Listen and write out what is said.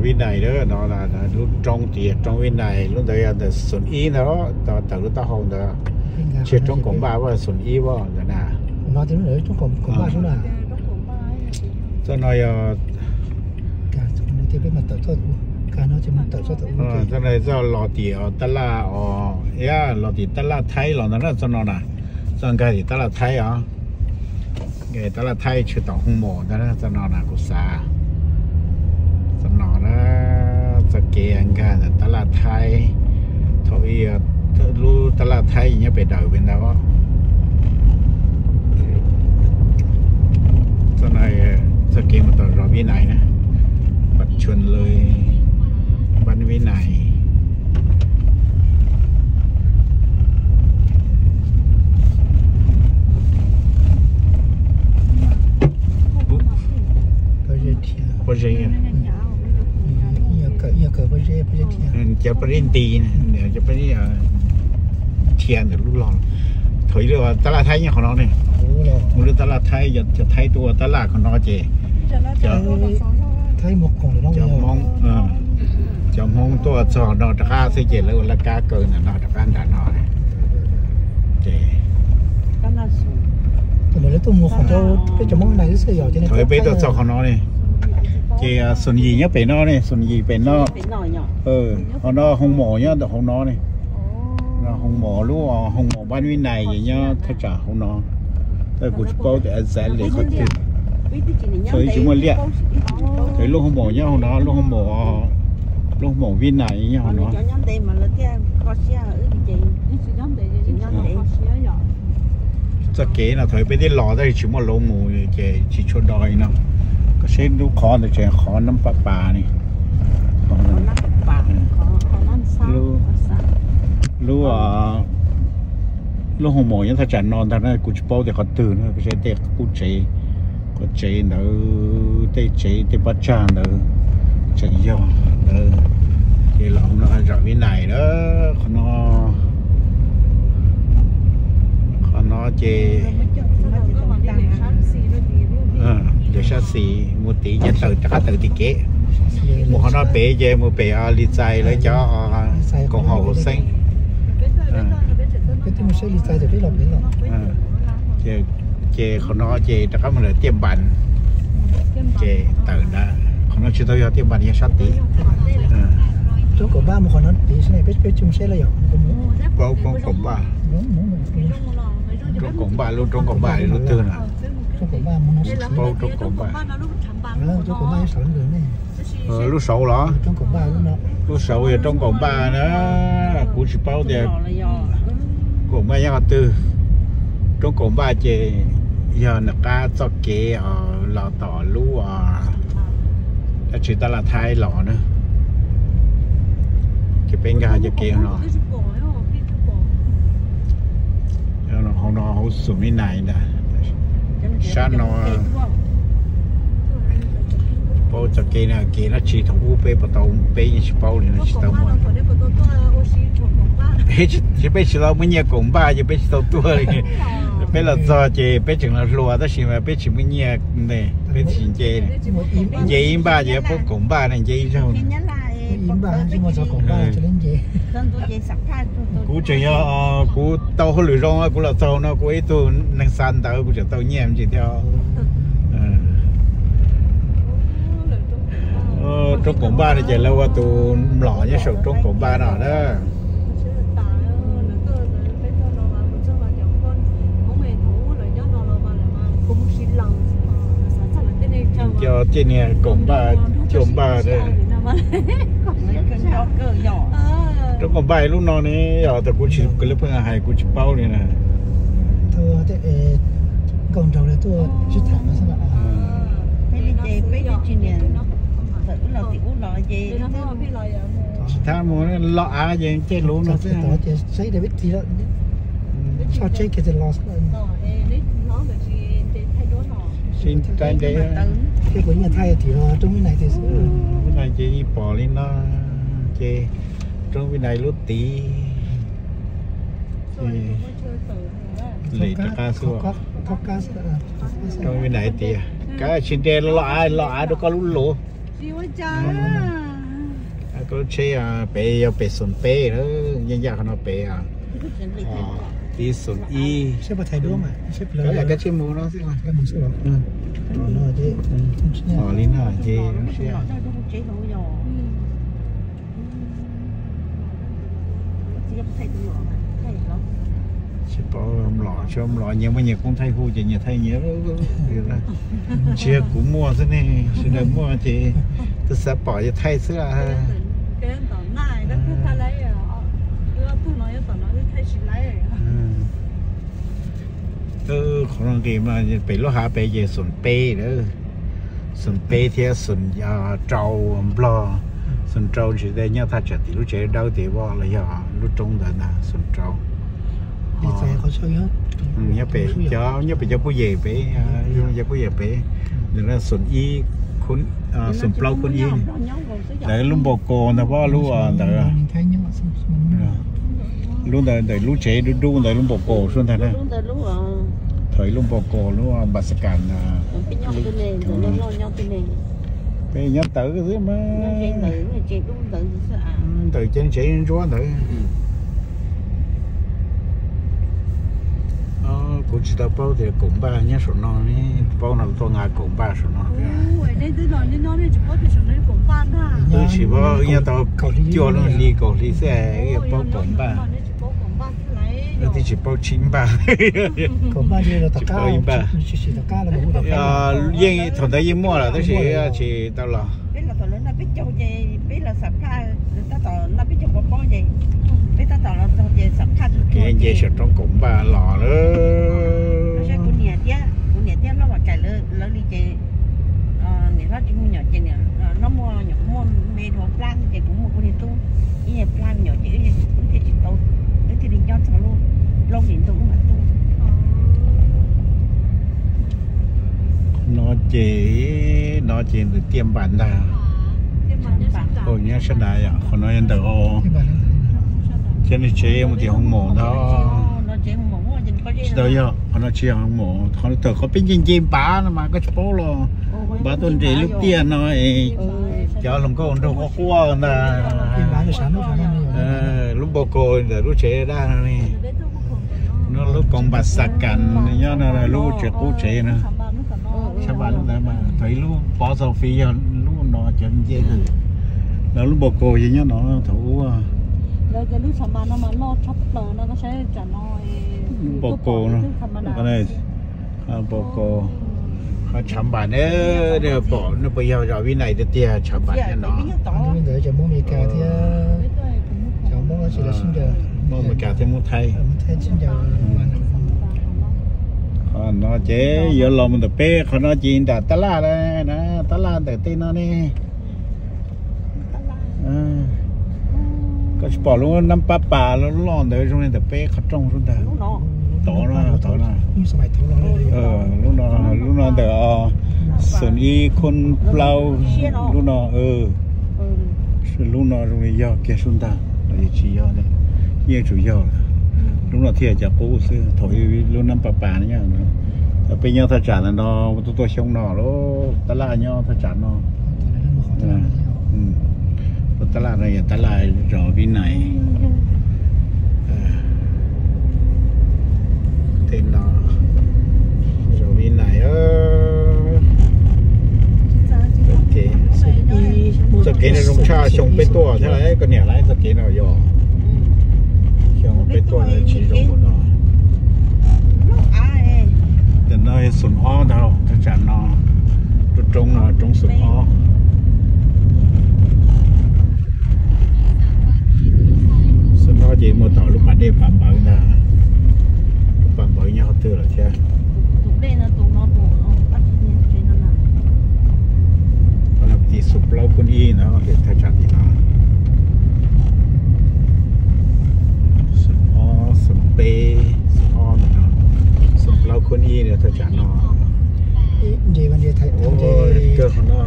Vib Nais no, lub roob tias roob Vib Nais, lub ntawd yog ntawm xoom ib ntag, tawm lub taub hau ntawd. Tsis yog roob Koom Npaj, xoom ib ntawd na. Txoj no yog, txoj no txoj los tim tab laj os, los tim tab laj Thaib los ntag na, txoj no na. Txoj nkag tim tab laj Thaib os. Nkag tab laj Thaib tshwm tom Hoo Maum ntag na, txoj no na kuv xav. Txoj no na, txoj kev nkag ntawm tab laj Thaib, thaum ub lub tab laj Thaib nyob pem daws pem ntawd. Txoj no, txoj kev mus tom zos Vib Nais na, Pam Tsuas Lwm, Npab Vib Nais. Pob zeb, cov pob zeb nti, cov pob zeb dhia ntawm lub log. Thaum ub tab laj Thaib nyob qhov no ne, mus lub tab laj Thaib, cov Thaib tuaj ua tab laj qhov no ces cov Hmoob, cov Hmoob tuaj txog no rov qab xwb ces lawv ua laj kab kaw ntawm no rov qab nram no. Ces thaum peb tuaj txog qhov no ne, ces xoom yim nyob pem no ne, xoom yim pem no. Qhov no Hoo Maum nyob ntawm hauv no ne. Hoo Maum, lub Hoo Maum Npab Vib Nais nyob thaj tsam hauv no. Kuv tsis paub tias exactly qhov twg, thaum ub tsis muaj liaj. Lub Hoo Maum nyob hauv no, lub Hoo Maum, lub Hoo Maum Vib Nais nyob hauv no. Txoj kev no thaum peb twb los tab sis tsis muaj lawv mus ces tsis tshua do li no. Koj saib lub qhov ntawd tseem qhov Nab Pas Pas ne. Lub, lub Hoo Maum nyob thaj tsam no ntag na, kuv tsis paub tias qhov twg na, koj saib tej qub tsev, qub tsev ntawd, tej tsev tej pob tsag ntawd tseem yog ntawd. Ces los no zos Vib Nais na, qhov no, qhov no ces lawv sab xis mus tid ces tawm rov qab tawm tim kev. Mus qhov no pem ces mus pem Lis Txais lawv cov koom haum hauv xeeb. Ces qhov no ces rov qab mus lawm Tiaj Npas, ces tawm ntawd. Qhov no tsis tau yog Tiaj Npas, yog sab tid. Paub roob Koom Npaj, roob Koom Npaj, lub roob Koom Npaj lub twg na? Paub roob Koom Npaj. Lub saud los? Lub saud yog roob Koom Npaj na, kuv tsis paub tias Koom Npaj nyob qhov twg. Roob Koom Npaj ces yog nram qab txoj kev los tom lub, dab tsi, tab laj Thaib los na. Ces peb nkag cov kev no. Hauv no hauv xoom Vib Nais ntag. Sab no, paub txoj kev no kev dab tsi, thaum ub peb puas tau, peb yeej tsis paub li no, tsis tau muaj. Peb tsis tau muaj nyiaj Koom Npaj ces peb tsis tau tuaj li. Peb los txog ces peb tseem los hluas tab sis mas peb tsis muaj nyiaj ne, peb tsis nce. Nce ib npaj ces poob Koom Npaj na, nce ib zaug. Kuv tseem yog, kuv tau hauj lwm zoo, kuv los txog no kuv ib tug neeg xa ntawv kuv tseem tau nyiaj me ntsis thiab. Roob Koom Npaj no ces lawv ua tus mlom nyob saum roob Koom Npaj no na. Cov tej niag Koom Npaj, Koom Npaj, roob Koom Npaj lub no ne, yog tas kuv tsis, kuv lub pheej hais kuv tsis paub li na. Tsis thab mus, lo av ces caij lub no xwb. Sib nrab nreb. Lub no ces yeej pom li no, ces roob Vib Nais lub tid. Lem rov qab xwb. Roob Vib Nais tias, kav tsis nres, lo av, lo av rau koj lub lus. Koj lub tsheb pem yog pem xoom peb na, yeej yaj qhov no pem, tib xoom ib. Koj lam koj tsis mus no xwb. Li no ces siab. Tsis paub mlom, tsis paub mlom, nyias muaj nyias koob thaij hu ces nyias thaij nyias. Tsis yog kuv muaj xwb ne, sawv daws muaj ces tus xav pom ces thaij xwb. Qhov no nqis pem lub hav pem ces xoom peb lawm, xoom peb thiab xoom rau Nplog. Xoom rau ntshe nyob thaj tsam tim lub tsev dawb tid los yog lub roob ntawd ntag, xoom rau. Nyob pem cov, nyob pem cov kuj yem pem, cov kuj yem pem, ntawm no xoom ib, xoom plaub khub ib. Lawv lub npau kos ntag, lub ntawd, lub ntawd ntawm lub tsev dub dub ntawd lub npau kos suab ntag na. Thaum ib lub npau kos lub npas xas kas. Peb nyob ntawd xwb mas, ntawm cov tsev ntsuab ntawd. Kuv tsis tau paub tias kaum npaj nyob saum no ne, paub no tuaj nqa kaum npaj saum no. Twb tsis paub, nyob tau cuaj lub hli kaum hli xwb, paub kaum npaj. Twb tsis paub tsib npaj. Tsis paub ib npaj. Yeej thaum ntawd yeej muaj lawm tab sis tsis tau los. Kev nce saum roob kaum npaj los lawm. No ces, no ces ntawm tiaj npas ntag. Nyob sab nrad yom, qhov no yog ntawm, thiab nej tsev mus tim hoo maum ntag. Tsis tau yog, qhov no tsis yog hoo maum, qhov thaum qhov peb nce nce npav no mas koj tsis paub los, npav tuaj nres lub tiaj no es cov hluas nkauj nraug quaj quaj ntag. Lub npau kos ntawm lub tsev dab no ne. No lub koom npas xas kas nyob no, lub tsev qub tsev no. Sab npas lub ntawd mas thaum ib lub pov txog fiv yog lub no cov nce lawm. No lub npau kos yog nyob no thaum ub. Lub npau kos no, npau kos, qhov tshav npas ne, nej pom nej puas yog zos Vib Nais tiag tiag, tshav npas nyob no. Muaj Meskas thiab Muab Thaib. Qhov no ces yuav los mus ntawm peb, qhov no ces nram tab laj na, tab laj ntawm tej no ne. Koj tsis pom lub nab pab pas loj loj ntawd zoo li ntawm peb qhov rooj xwb ntag. Tod no, tod no. Lub no, lub no ntawm xoom ib khub plaub, lub no, lub no zoo li yog kiag xwb ntag los yeej tsis yog, yeej tsuas yog lub no thiaj cov qub xwb, thaum ib lub nab pab pas no nyob. Peb nyob thaj tsam ntawm no, tuaj tuaj xyoo no lub tab laj nyob thaj tsam no. Lub tab laj no yog tab laj zos Vib Nais. Tej no zos Vib Nais. Txoj kev no zoo tshaj xyoo peb tuaj thiab lauj, koj niam lauj, txoj kev no yog xyoo peb tuaj tsis zoo mus no. Ntawm no yog xoom ob ntag, thaj tsam no, roob no roob xoom ob. Xoom no ces mus tom lub pas dej Pas Npawv ntag. Lub Pas Npawv nyob qhov twg lawm thiab? Tim xoom plaub khub ib ntag, thaj tsam tim no. Xoom ob, xoom peb, xoom ob ntawm no, xoom plaub khub ib ntawm thaj tsam no. Kawg qhov no.